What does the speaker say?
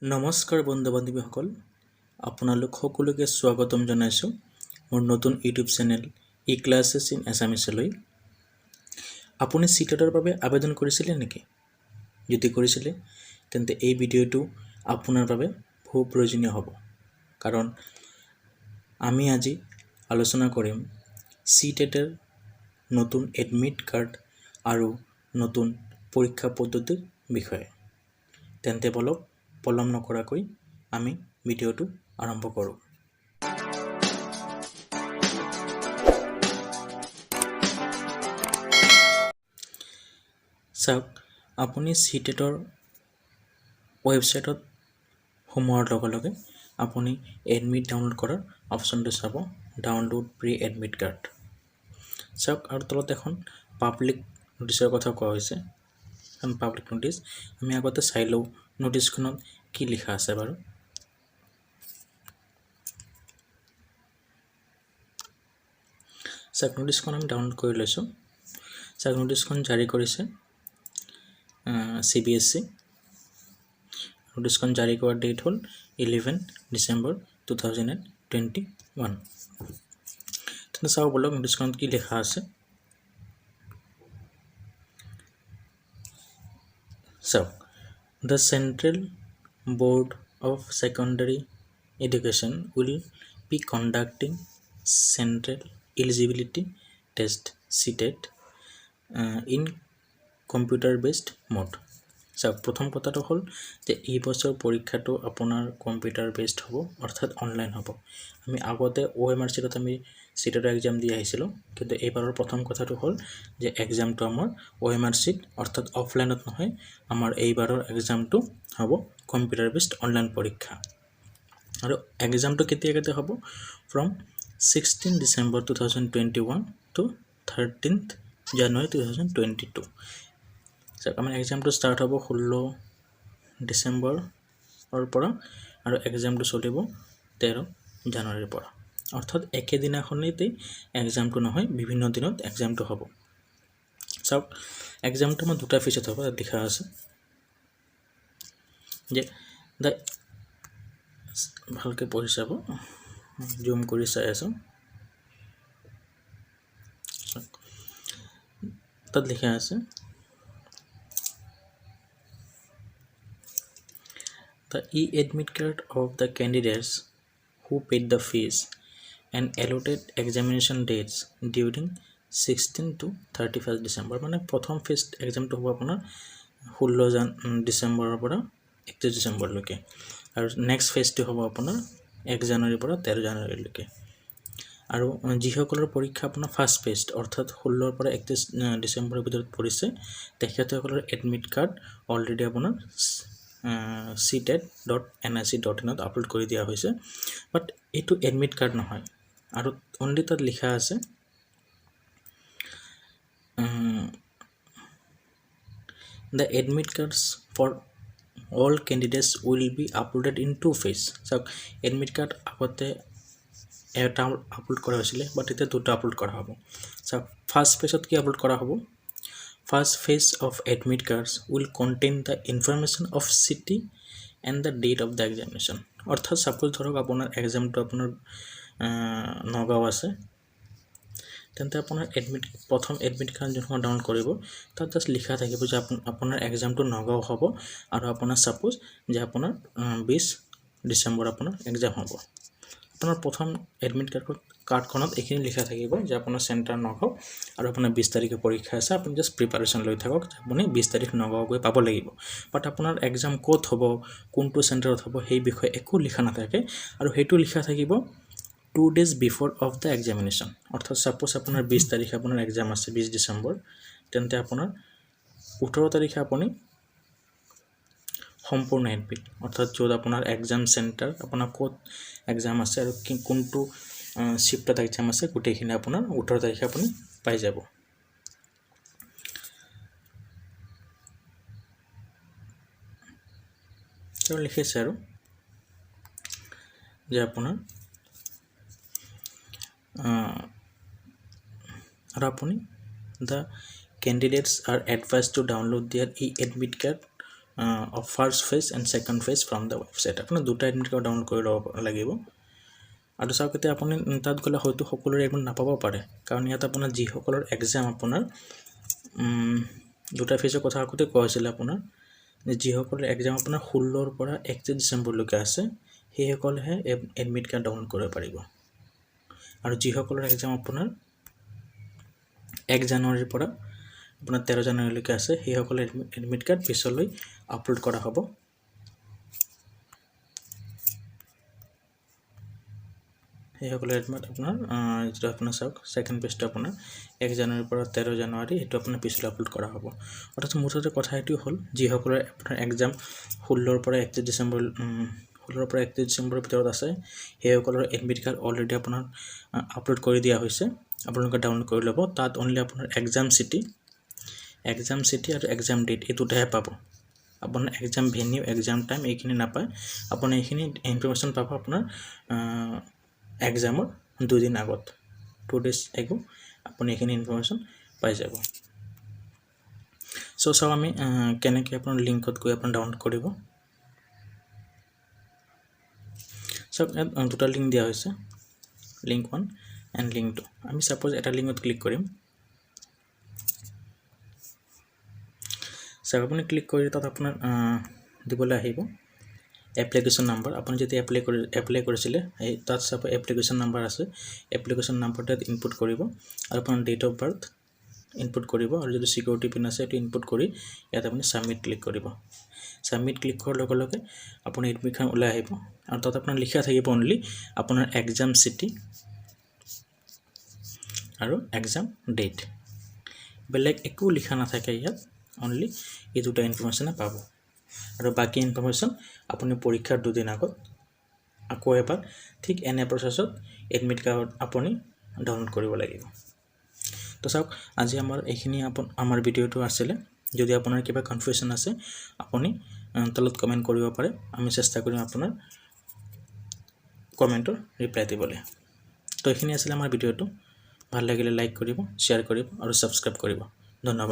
নমস্কাৰ বন্ধু বান্ধৱীসকল, আপোনালোক সকলোকে স্বাগতম জনাইছোঁ মোৰ নতুন YouTube channel E classes in এছামিছলৈ। আপুনি চিটেটৰ বাবে আবেদন কৰিছিলে নেকি? যদি কৰিছিলে, তেন্তে এই ভিডিঅ'টো আপোনাৰ বাবে বহু প্ৰয়োজনীয় হ'ব, কাৰণ আমি আজি আলোচনা কৰিম চিটেটৰ নতুন এডমিট কাৰ্ড আৰু নতুন পৰীক্ষা পদ্ধতিৰ বিষয়ে। তেন্তে বলক, পলম নকৰাকৈ আমি ভিডিঅ'টো আৰম্ভ কৰোঁ। চাওক, আপুনি চিটেটৰ ৱেবছাইটত সোমোৱাৰ লগে লগে আপুনি এডমিট ডাউনলোড কৰাৰ অপশ্যনটো চাব, ডাউনলোড প্ৰি এডমিট কাৰ্ড। চাওক, আৰু তলত এখন পাব্লিক নটিচৰ কথা কোৱা হৈছে। এখন পাব্লিক নটিচ আমি আগতে চাই লওঁ, নটিচখনত কি লিখা আছে বাৰু। চাওক, নটিচখন আমি ডাউনলোড কৰি লৈছোঁ। চাওক, নটিচখন জাৰি কৰিছে চিবিএছই। নটিচখন জাৰি কৰাৰ ডেট হ'ল 11 December 2021। তেন্তে চাওঁ ব'লক, নটিচখনত কি লিখা আছে। চাওক, the Central Board of Secondary Education will be conducting Central Eligibility Test, CTET, in computer based mode। চাওক, প্ৰথম কথাটো হ'ল যে এই বছৰ পৰীক্ষাটো আপোনাৰ কম্পিউটাৰ বেছড হ'ব, অৰ্থাৎ অনলাইন হ'ব। আমি আগতে অ'এমআৰ চিটত আমি চিটেটৰ এক্সাম দি আহিছিলোঁ, কিন্তু এইবাৰৰ প্ৰথম কথাটো হ'ল যে এক্সামটো আমাৰ অ'এমআৰ চিট অৰ্থাৎ অফলাইনত নহয়, আমাৰ এইবাৰৰ এক্সামটো হ'ব কম্পিউটাৰ বেছড অনলাইন পৰীক্ষা। আৰু এক্সামটো কেতিয়া কেতিয়া হ'ব? From 16 December 2021 to 13th January 2022। চাওক, আমাৰ এক্সামটো ষ্টাৰ্ট হ'ব 16 ডিচেম্বৰৰ পৰা আৰু এক্সামটো চলিব 13 জানুৱাৰীৰ পৰা। অৰ্থাৎ একেদিনাখনেই এক্সামটো নহয়, বিভিন্ন দিনত এক্সামটো হ'ব। চাওক, এক্সামটো আমাৰ দুটা ফেজত হ'ব। তাত লিখা আছে যে the ভালকৈ পঢ়ি চাব, জুম কৰি চাই আছোঁ। তাত লিখা আছে, the e-admit card of the candidates who paid the fees and allotted examination dates during 16 to 31st December। মানে প্ৰথম ফেজ এক্সামটো হ'ব আপোনাৰ 16 ডিচেম্বৰৰ পৰা 31 ডিচেম্বৰলৈকে আৰু নেক্সট ফেজটো হ'ব আপোনাৰ 1 জানুৱাৰীৰ পৰা 13 জানুৱাৰীলৈকে। আৰু যিসকলৰ পৰীক্ষা আপোনাৰ ফাৰ্ষ্ট ফেজ, অৰ্থাৎ 16ৰ পৰা 31 ডিচেম্বৰৰ ভিতৰত পৰিছে, তেখেতসকলৰ এডমিট কাৰ্ড অলৰেডি আপোনাৰ ctet.nic.inত আপলোড কৰি দিয়া হৈছে। বাট এইটো এডমিট কাৰ্ড নহয় আৰু অনলি তাত লিখা আছে, the admit cards for all candidates will be uploaded in two phase। চাওক, এডমিট কাৰ্ড আগতে এটা আপলোড কৰা হৈছিলে, বাট এতিয়া দুটা আপলোড কৰা হ'ব। চাওক, ফাৰ্ষ্ট ফেজত কি আপলোড কৰা হ'ব? First phase of admit cards will contain the information of city and the date of the examination। অৰ্থাৎ ছাপ'জ ধৰক আপোনাৰ এক্সামটো আপোনাৰ নগাঁও আছে, তেন্তে আপোনাৰ প্ৰথম এডমিট কাৰ্ড যোনখন ডাউনলোড কৰিব, তাত জাষ্ট লিখা থাকিব যে আপোনাৰ এক্সামটো নগাঁও হ'ব আৰু আপোনাৰ ছাপ'জ যে আপোনাৰ 20 ডিচেম্বৰ আপোনাৰ এক্সাম হ'ব। আপোনাৰ প্ৰথম এডমিট কাৰ্ডখনত এইখিনি লিখা থাকিব যে আপোনাৰ চেণ্টাৰ নগাঁও আৰু আপোনাৰ 20 তাৰিখে পৰীক্ষা আছে। আপুনি জাষ্ট প্ৰিপাৰেশ্যন লৈ থাকক, আপুনি 20 তাৰিখ নগাঁও গৈ পাব লাগিব। বাট আপোনাৰ এক্সাম ক'ত হ'ব, কোনটো চেণ্টাৰত হ'ব, সেই বিষয়ে একো লিখা নাথাকে আৰু সেইটো লিখা থাকিব 2 days before of the examination। অৰ্থাৎ ছাপ'জ আপোনাৰ 20 তাৰিখে আপোনাৰ এক্সাম আছে, 20 ডিচেম্বৰ, তেন্তে আপোনাৰ 18 তাৰিখে আপুনি সম্পূৰ্ণ এডমিট, অৰ্থাৎ য'ত আপোনাৰ এক্সাম চেণ্টাৰ, আপোনাৰ ক'ত এক্সাম আছে আৰু কি কোনটো শ্বিফ্টত এক্সাম আছে, গোটেইখিনি আপোনাৰ 18 তাৰিখে আপুনি পাই যাব। তেওঁ লিখিছে আৰু যে আপোনাৰ আৰু আপুনি the candidates are advised to download their e-admit card of first phase and second phase from the website. আপোনাৰ দুটা এডমিট কাৰ্ড ডাউনলোড কৰি ল'ব লাগিব। আৰু চাওক, এতিয়া আপুনি তাত গ'লে হয়তো সকলোৰে এডমিট নাপাব পাৰে, কাৰণ ইয়াত আপোনাৰ যিসকলৰ এক্সাম আপোনাৰ দুটা ফেজৰ কথা আগতে কোৱা হৈছিলে আপোনাৰ, যিসকলৰ এক্সাম আপোনাৰ 16ৰ পৰা 31 ডিচেম্বৰলৈকে আছে, সেইসকলেহে এডমিট কাৰ্ড ডাউনলোড কৰিব পাৰিব। আৰু যিসকলৰ এক্সাম আপোনাৰ 1 জানুৱাৰীৰ পৰা আপোনাৰ 13 জানুৱাৰীলৈকে আছে, সেইসকলৰ এডমিট কাৰ্ড পিছলৈ আপলোড কৰা হ'ব। সেইসকলৰ এডমিট আপোনাৰ যিটো আপোনাৰ চাওক, ছেকেণ্ড পেজটো আপোনাৰ 1 জানুৱাৰীৰ পৰা 13 জানুৱাৰী, সেইটো আপোনাৰ পিছলৈ আপলোড কৰা হ'ব। অৰ্থাৎ মুঠতে কথা এইটো হ'ল, যিসকলৰ আপোনাৰ এক্সাম 16ৰ পৰা 31 ডিচেম্বৰ, 16ৰ পৰা 31 ডিচেম্বৰৰ ভিতৰত আছে, সেইসকলৰ এডমিট কাৰ্ড অলৰেডি আপোনাৰ আপলোড কৰি দিয়া হৈছে। আপোনালোকে ডাউনলোড কৰি ল'ব। তাত অনলি আপোনাৰ এক্সাম চিটি আৰু এক্সাম ডেট, এই দুটাহে পাব। আপোনাৰ এক্সাম ভেনিউ, এক্সাম টাইম এইখিনি নাপায়। আপুনি এইখিনি ইনফৰমেশ্যন পাব আপোনাৰ এক্সামৰ 2 দিন আগত, 2 ডেজ এগো আপুনি এইখিনি ইনফৰমেশ্যন পাই যাব। চ' চাওক, আমি কেনেকৈ আপোনাৰ লিংকত গৈ আপোনাৰ ডাউনলোড কৰিব। চাওক, ইয়াত দুটা লিংক দিয়া হৈছে, লিংক 1 এণ্ড লিংক 2। আমি ছাপ'জ এটা লিংকত ক্লিক কৰিম। চাওক, আপুনি ক্লিক কৰি তাত আপোনাৰ দিবলৈ আহিব এপ্লিকেশ্যন নাম্বাৰ। আপুনি যেতিয়া এপ্লাই কৰিছিলে, এই তাত চাব এপ্লিকেশ্যন নাম্বাৰ আছে। এপ্লিকেশ্যন নাম্বাৰটো ইয়াত ইনপুট কৰিব আৰু আপোনাৰ ডেট অফ বাৰ্থ ইনপুট কৰিব আৰু যদি ছিকিউৰিটি পিন আছে, সেইটো ইনপুট কৰি ইয়াত আপুনি ছাবমিট ক্লিক কৰিব। ছাবমিট ক্লিক কৰাৰ লগে লগে আপুনি এডমিটখন ওলাই আহিব আৰু তাত আপোনাৰ লিখা থাকিব অনলি আপোনাৰ এক্সাম চিটি আৰু এক্সাম ডেট, বেলেগ একো লিখা নাথাকে ইয়াত। অনলি এই দুটা ইনফৰমেশ্যনে পাব আৰু বাকী ইনফৰমেশ্যন আপুনি পৰীক্ষাৰ 2 দিন আগত আকৌ এবাৰ ঠিক এনে প্ৰচেছত এডমিট কাৰ্ড আপুনি ডাউনলোড কৰিব লাগিব। তো চাওক, আজি আমাৰ এইখিনি আমাৰ ভিডিঅ'টো আছিলে। যদি আপোনাৰ কিবা কনফিউশ্যন আছে, আপুনি তলত কমেণ্ট কৰিব পাৰে। আমি চেষ্টা কৰিম আপোনাৰ কমেণ্টৰ ৰিপ্লাই দিবলৈ। তো এইখিনি আছিলে আমাৰ ভিডিঅ'টো। ভাল লাগিলে লাইক কৰিব, শ্বেয়াৰ কৰিব আৰু ছাবস্ক্ৰাইব কৰিব। ধন্যবাদ।